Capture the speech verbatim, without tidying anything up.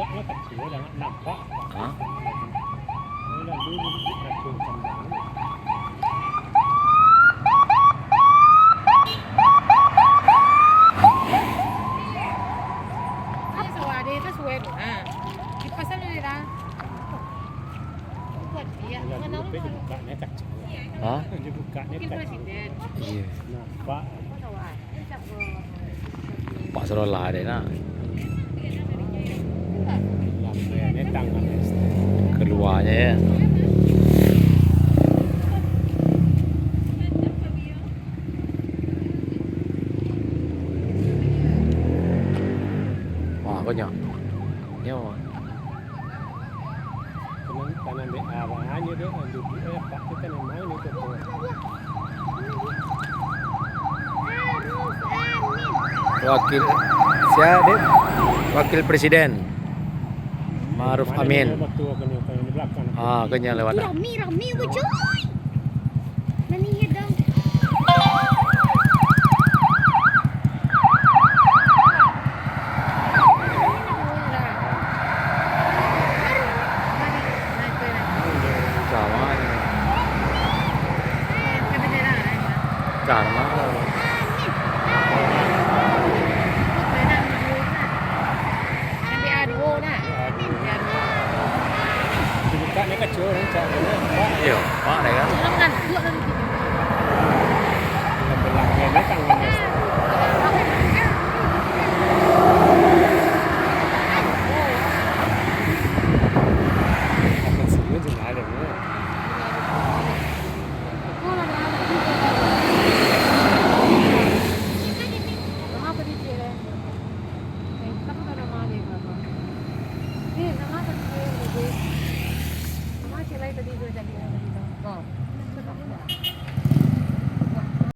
Hah? Hah? Iya. Pak Sorola deh nak. Keluarnya ya. Wah, banyak. Nyawa. Tanam, tanam dek abang aja deh, lanjut dulu, eh, Pak, kita memang ni tu, tuh. Wakil, sia, deh? Wakil Presiden Ma'ruf Amin. Mana dia batu akan yang di belakang? Ah, kanya lewat. Rami, rami, cuy. Nani hidung. Sama ni. Sama. Dibuka ni kecil, rancak ni. Iyo, pak deh kan. Belang-belang ni, ni tangan ni. Akan sini je ada ni.